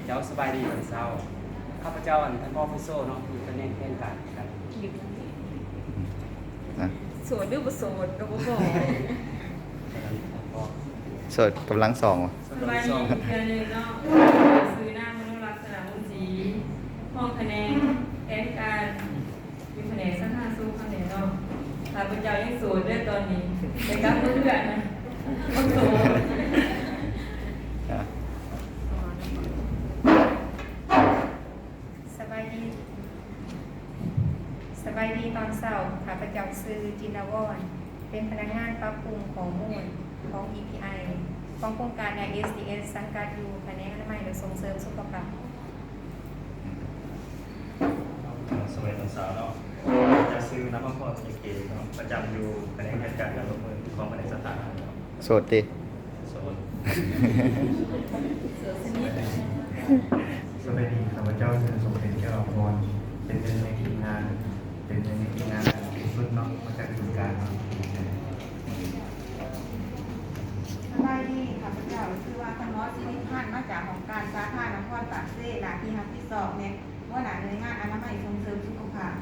ເຈົ້າ ສະບາຍດີຕອນເຊົ້າ. ຂ້າພະເຈົ້າ ອັນ ທ່ານ Professor ເນາະ ຢູ່ພະແນກແຜນການ. ນະ ໂສດຫຼືບໍ່ໂສດກໍບໍ່ບອກ. ໂສດກຳລັງສອງ. ສະບາຍດີອີກເທື່ອໜຶ່ງເນາະ. ຊື່ນາງ ມະໂນລັດ ສະໜາວົງສີ, ຮອງຂະແໜງແຜນການ ຢູ່ພະແນກສາທາລະນະສຸກ ເຮົານີ້ເນາະ. ຂ້າພະເຈົ້າຍັງໂສດເດີຕອນນີ້, ແຕ່ກັບເພື່ອນນະ ບໍ່ໂສດ. ສະບາຍດີ, ສະບາຍດີຕອນເຊົ້າ. ຂ້າພະເຈົ້າຊື່ ຈິນດາວອນ, ເປັນພະນັກງານປັບປຸງຂໍ້ມູນຂອງ ອີ ພີ ໄອ ຂອງໂຄງການ ໄອ ເອສ ດີ ເອສ ສັງກັດຢູ່ພະແນກອະນາໄມ ແລະ ສົ່ງເສີມສຸຂະພາບ. ສະບາຍດີຕອນເຊົ້າເນາະ. ຂ້າພະເຈົ້າຊື່ ນາພາພອນ ເຈເກ ເນາະ, ປະຈຳຢູ່ພະແນກຈັດການການລົງມືຂອງພະແນກສາທາລະນະສຸກເນາະ. ໂສດຕິ? ໂສດ. ສະບາຍດີ, ຂ້າພະເຈົ້າຊື່ ສົມເດັດ ແກ້ວອາພອນ, ເປັນໜຶ່ງໃນທີມງານ, ເປັນໜຶ່ງໃນທີມງານຝຶກເນາະ, ມາຈາກການເນາະ. ສະບາຍດີ, ຂ້າພະເຈົ້າຊື່ວ່າ ທ່ານໝໍ ສິລິພັນ, ມາຈາກຫ້ອງການສາທາລະນະນະຄອນປາກເຊ, ໜ້າທີ່ຮັບຜິດຊອບແມ່ນຫົວໜ້າໜ່ວຍງານອະນາໄມສົ່ງເສີມສຸຂະພາບ.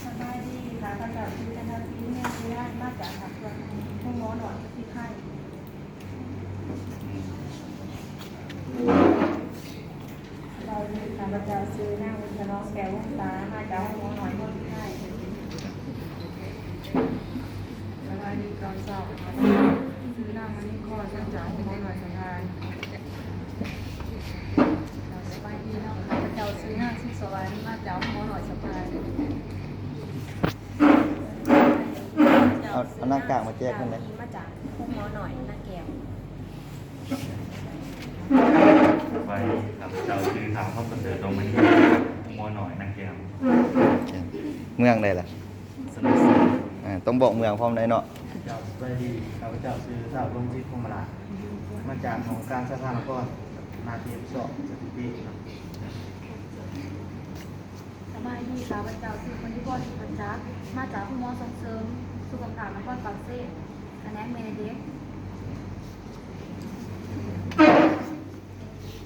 ສະບາຍດີ, ຂ້າພະເຈົ້າຊື່ ຈັນທະສີ ເມຍສີລານ, ມາຈາກພາກສ່ວນໂຮງໝໍນ້ອຍ ອຸທິດໄທ. ສະບາຍດີ, ຂ້າພະເຈົ້າຊື່ ນາງ ບຸນຖະນອມ ແກ້ວວົງສາ, ມາຈາກໂຮງໝໍນ້ອຍ ອຸທິດໄທ. ສະບາຍດີຕອນເຊົ້າ, ຂ້າພະເຈົ້າຊື່ ນາງ ມະນີພອນ, ມາຈາກໂຮງໝໍນ້ອຍສະພານ. ສະບາຍດີເນາະ, ຂ້າພະເຈົ້າຊື່ ນາງ ສຸກສະຫວັນ, ມາຈາກໂຮງໝໍນ້ອຍສະພານ. ເອົາ ເອົາໜ້າກາກມາແຈກເພິ່ນແດ່. ມາຈາກໂຮງໝໍນ້ອຍນາແກ້ວ. ສະບາຍດີ, ຂ້າພະເຈົ້າຊື່ ທ້າວ ຄຳປະເສີດ ດົງມະນີ, ໂຮງໝໍນ້ອຍນາແກ້ວ. ເມືອງໃດລະ? ສະໜຸກສະໜານ. ອ່າ ຕ້ອງບອກເມືອງພ້ອມໄດ້ເນາະ. ເຈົ້າ ສະບາຍດີ, ຂ້າພະເຈົ້າຊື່ ທ້າວ ດົງຈິດ ພົມມະລາດ, ມາຈາກຫ້ອງການສາທາລະນະນະຄອນ, ໜ້າທີ່ຮັບຜິດຊອບສະຖິຕິເນາະ. ສະບາຍດີ, ຂ້າພະເຈົ້າຊື່ ມົນນິພອນ ທິບພັນຈັກ, ມາຈາກໂຮງໝໍສົ່ງເສີມສຸຂະພາບນະຄອນປາກເຊ, ຂະແໜງແມ່ແລະເດັກ.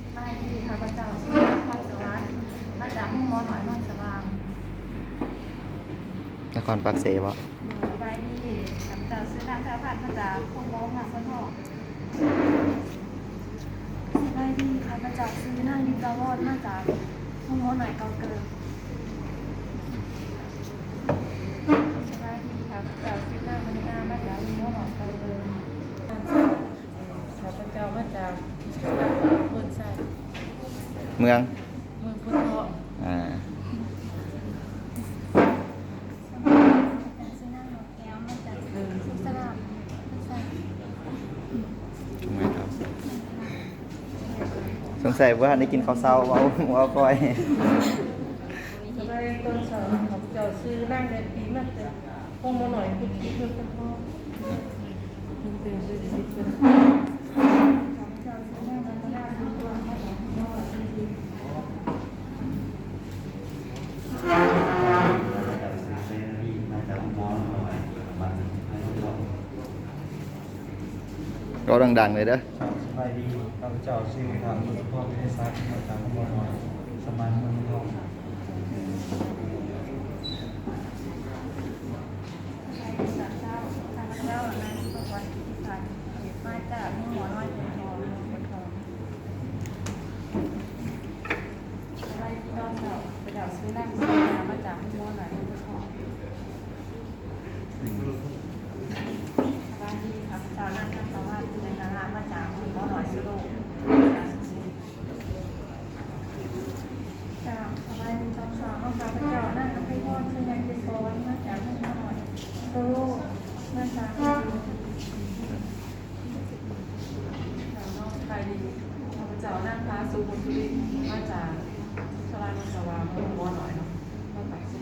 ສະບາຍດີ, ຂ້າພະເຈົ້າຊື່ ນາງ ພອນສະຫວັນ, ມາຈາກໂຮງໝໍນ້ອຍໂນນສະຫວ່າງ. ນະຄອນປາກເຊບໍ? ສະບາຍດີ, ຂ້າພະເຈົ້າຊື່ ນາງ ແພວພັນ, ມາຈາກໂຮງໝໍເມືອງໂພນທອງ. ສະບາຍດີ, ຂ້າພະເຈົ້າຊື່ ນາງ ລິນດາວອນ, ມາຈາກໂຮງໝໍນ້ອຍເກົ້າເກີກ. ສະບາຍດີ, ຂ້າພະເຈົ້າຊື່ ນາງ ມະນີອາ, ມາຈາກໂຮງໝໍນ້ອຍເກົ້າເກີກ. ຂ້າພະເຈົ້າມາຈາກເມືອງ ເມືອງໂພນທອງ. ອ່າ ສົງໄສບໍ່ທັນໄດ້ກິນເຂົ້າເຊົ້າ ເວົ້າ ເວົ້າຄ່ອຍ. ສະບາຍດີຕອນເຊົ້າ, ຂ້າພະເຈົ້າຊື່ ນາງ ແດນປີ ມາຈາກໂຮງໝໍນ້ອຍກຸດກິດ ເມືອງໂພນທອງ. ເວົ້າດັງໆ ເລີຍເດີ. ສະບາຍດີ, ຂ້າພະເຈົ້າຊື່ ທ້າວ ທົດສະພອນ ວິໄລສັກ, ມາຈາກໂຮງໝໍນ້ອຍສະໝານ ເມືອງໂພນທອງ. ສະບາຍດີຕອນເຊົ້າ, ຂ້າພະເຈົ້າ ນາງ ສຸພາພອນ ກິດຕິພັນ, ມາຈາກໂຮງໝໍນ້ອຍໂພນທອງ, ເມືອງໂພນທອງ. ສະບາຍດີຕອນເຊົ້າ, ຂ້າພະເຈົ້າຊື່ ນາງ ສຸພາພອນ, ມາຈາກໂຮງໝໍນ້ອຍເມືອງໂພນທອງ. ສະບາຍດີ, ຂ້າພະເຈົ້າ ນາງ ທັນຕະວັນ ເຈນດາລາ, ມາຈາກໂຮງໝໍນ້ອຍສຸໂລກ. ເຈົ້າ, ສະບາຍດີຕອນເຊົ້າ, ຂ້າພະເຈົ້າ ນາງ ອະໄພພອນ ໄຊຍະເກດສອນ, ມາຈາກໂຮງໝໍນ້ອຍໂຕໂລ, ມາຈາກ ເຈົ້າ, ສະບາຍດີ, ຂ້າພະເຈົ້າ ນາງ ພາສຸ ບຸນສຸລິ, ມາຈາກສະຫຼານວັດສະຫວ່າງ, ໂຮງໝໍນ້ອຍເນາະ. ສະບາຍດີ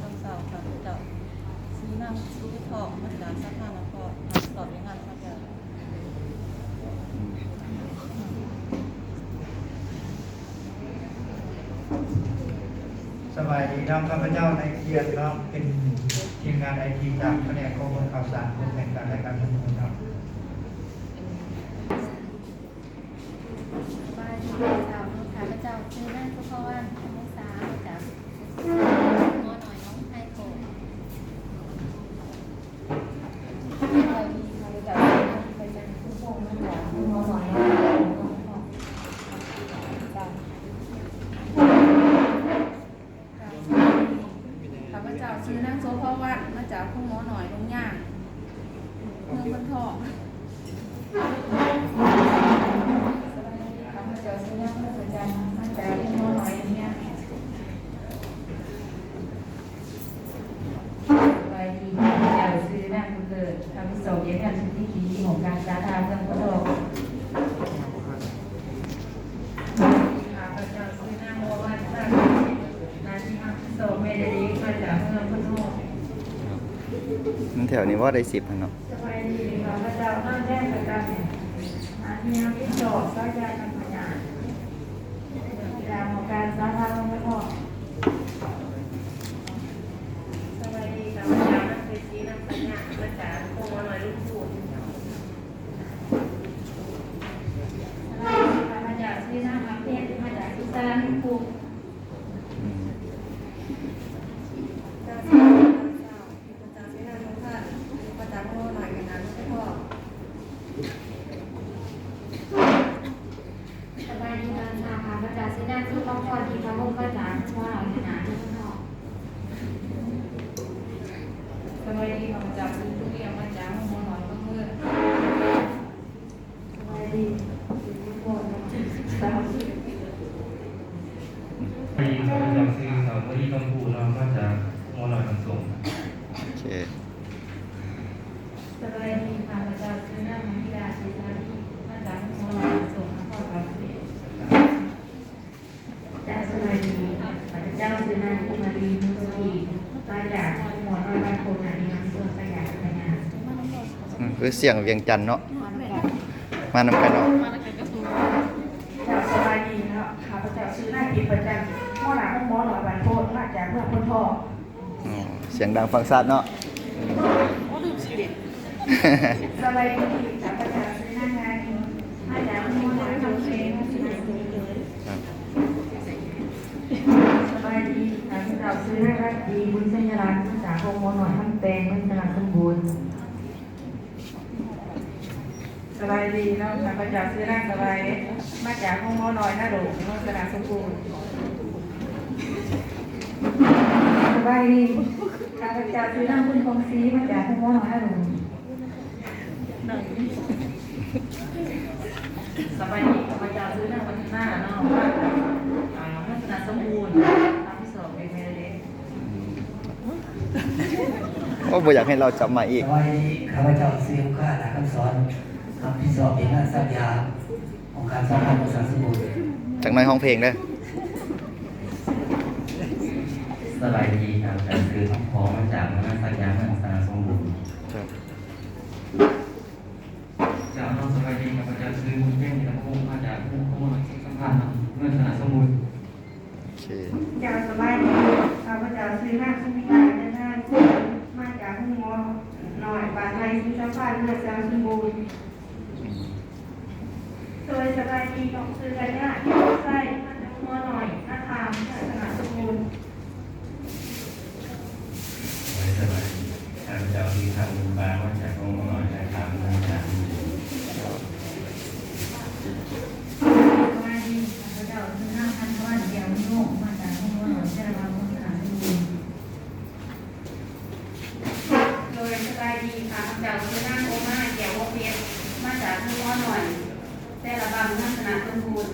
ຕອນເຊົ້າ, ຂ້າພະເຈົ້າ ຊື່ນາງ ສຸວິທອງ, ມາຈາກສາທາລະນະນະຄອນ, ຮັບຜິດຊອບວຽກງານສາທາລະນະນະ. ສະ ສະບາຍດີເນາະ ຂ້າພະເຈົ້ານາຍຄຽນເນາະ ເປັນທີມງານໄອທີຈາກພະແນກຂໍ້ມູນຂ່າວສານ ຜູ້ແທນການລາຍການເນາະ. ສະບາຍດີເຈົ້າ ຂ້າພະເຈົ້າຊື່ນາງສຸພະວັນ ຄຳວົງສາ ມາຈາກ ໝໍນ້ອຍໜອງໄຮໂຂງ. ສະບາຍດີ ຂ້າພະເຈົ້າຊື່ນາງ ໄປຈັນ ຄຸນພົງ ມາຈາກໂຮງໝໍນ້ອຍ ເຈົ້າ. ຂ້າພະເຈົ້າຊື່ນາງໂສພາວັນ ມາຈາກໂຮງໝໍນ້ອຍດົງຍາງ ເມືອງໂພນທອງ. ສະບາຍດີ ຂ້າພະເຈົ້າຊື່ນາງ ເພິ່ນພະຈັນ ມາຈາກໂຮງໝໍນ້ອຍດົງຍາງ. ສະບາຍດີ ຂ້າພະເຈົ້າຊື່ນາງບຸນເລີດ ຮັບຜິດຊອບວຽກງານສຸດທິທີ ຫ້ອງການສາທາເມືອງໂພນທອງ. ຂ້າພະເຈົ້າຊື່ນາງ ບົວວັນ ສາກສິດ ໜ້າທີ່ຮັບຜິດຊອບແມ່ແລະເດັກ ມາຈາກເມືອງໂພນທອງ. ມັນແຖວນີ້ບໍ່ໄດ້ສິບຫັ້ນເນາະ. ສະບາຍດີ ຂ້າພະເຈົ້ານາງແດງ ປະຈັນ ໜ້າທີ່ຮັບຜິດຊອບສາຍຢາກັນພະຍາດ ຈາກຫ້ອງການສາທາລະນະສຸກ. ສະບາຍດີ ຂ້າພະເຈົ້ານາງເພັດສີ ນາມສັນຍາ ມາຈາກໂຮງໝໍນ້ອຍລຸງພູ. ສະບາຍດີ ຂ້າພະເຈົ້າຊື່ນາງ ຮັກເພັດ ມາຈາກສຸສານລຸງພູ. ອືມ ເຈົ້າ ສະບາຍດີ ຂ້າພະເຈົ້າຊື່ນາງ ນງພັນ ມາຈາກໂຮງໝໍນ້ອຍກັນນານ ນະຄອນ. ສະບາຍດີຕອນເຊົ້າ ຂ້າພະເຈົ້າຊື່ນາງ ສຸພາພອນ ທິບພະວົງ ມາຈາກໂຮງໝໍນ້ອຍ ນະຄອນ. ສະບາຍດີ ຂ້າພະເຈົ້າຊື່ ຕຸລຽງ ມາຈາກໂຮງໝໍນ້ອຍ ເມືອງເມີ. ສະບາຍດີ ຂ້າພະເຈົ້າຊື່ ສາວ ມະລີ ຄຳພູ ເນາະ ມາຈາກໂຮງໝໍນ້ອຍ ບ້ານສົງ. ໂອເຄ. ສະບາຍດີ ຂ້າພະເຈົ້າຊື່ນາງ ມະນີດາ ສີສາລີ ມາຈາກໂຮງໝໍນ້ອຍບ້ານສົງ ນະຄອນຫຼວງວຽງຈັນ. ເຈົ້າ ສະບາຍດີ ຂ້າພະເຈົ້າຊື່ນາງ ກຸມາລີ ມູນສຸກີ ມາຈາກໂຮງໝໍນ້ອຍບ້ານໂພນ ນາດີນຳໂຊກ ສາຍຢາກັນພະຍາດ. ອືມ ຄືສຽງວຽງຈັນເນາະ ມານຳກັນເນາະ. ເຈົ້າ ສະບາຍດີເນາະ ຂ້າພະເຈົ້າຊື່ນາງ ທິບປະຈັນ ຫົວໜ້າໂຮງໝໍນ້ອຍບ້ານໂພນ ມາຈາກເມືອງໂພນທອງ. ອໍ ສຽງດັງຟັງຊັດເນາະ. ສະບາຍດີ ຂ້າພະເຈົ້າຊື່ນາງ ງານ ມາຈາກໂຮງໝໍນ້ອຍຄຳແພງ. ສະບາຍດີ ຂ້າພະເຈົ້າຊື່ນາງ ລັດຕີ ບຸນໄຊຍະລັດ ມາຈາກໂຮງໝໍນ້ອຍຄຳແພງ ເມືອງຊະນະສົມບູນ. ສະບາຍດີເນາະ ຂ້າພະເຈົ້າຊື່ນາງສະໄຫວ ມາຈາກໂຮງໝໍນ້ອຍນາດົງ ເມືອງຊະນະສົມບູນ. ສະບາຍດີ ຂ້າພະເຈົ້າຊື່ນາງ ບຸນຄອງສີ ມາຈາກໂຮງໝໍນ້ອຍນາດົງ. ສະບາຍດີ ຂ້າພະເຈົ້າຊື່ນາງ ວັນທະນາ ເນາະ ມາຈາກ ອ່າ ເມືອງຊະນະສົມບູນ ຮັບຜິດຊອບເປັນແມ່ແລະເດັກ. ໂອ້ ບໍ່ຢາກໃຫ້ລາວຈັບໄມອີກ. ສະບາຍດີ ຂ້າພະເຈົ້າຊື່ ອຸຄາ ນາຄຳສອນ ຮັບຜິດຊອບວຽກງານສັກຢາ ຂອງການສາທາລະນະສຸກ ສະໜາມສົມບູນ. ຈັກໜ້ອຍຮ້ອງເພງເດີ້. ສະບາຍດີ ຂ້າພະເຈົ້າຊື່ ຄຳພອງ ມາຈາກໂຮງງານສັກຢາເມືອງສະໜາມສົມບູນ. ເຈົ້າ ສະບາຍດີ ຂ້າພະເຈົ້າຊື່ ບຸນເພັງ ນິລະວົງ ມາຈາກໂຮງໝໍນ້ອຍສິດສຳພັນ ເມືອງຊະນະສົມບູນ. ໂອເຄ. ເຈົ້າ ສະບາຍດີ ຂ້າພະເຈົ້າຊື່ນາງ ສຸມິຕາ ຈັນທານ ມາຈາກໂຮງໝໍນ້ອຍບ້ານໃໝ່ສິດສຳພັນ ເມືອງຊະນະສົມບູນ. ໂດຍ ສະບາຍດີ ນ້ອງຊື່ ກັນຍາ ເຂດໄຊ ມາຈາກໂຮງໝໍນ້ອຍນາຄາມ ເມືອງຊະນະສົມບູນ. ໂດຍ ສະບາຍດີ ຂ້າພະເຈົ້າຊື່ ທ້າວ ບຸນປາ ມາຈາກໂຮງໝໍນ້ອຍນາຄາມ ເມືອງຊະນະສົມບູນ. ສະບາຍດີ ຂ້າພະເຈົ້າຊື່ ນາງ ພັນທະວັນ ແກ້ວວິໂນ ມາຈາກໂຮງໝໍນ້ອຍແຊລະວັງ ເມືອງຊະນະສົມບູນ. ໂດຍ ສະບາຍດີ ຂ້າພະເຈົ້າຊື່ ນາງ ໂອມາ ແກ້ວວົງເພັດ ມາຈາກໂຮງໝໍນ້ອຍແຊລະວັງ ເມືອງຊະນະສົມບູນ.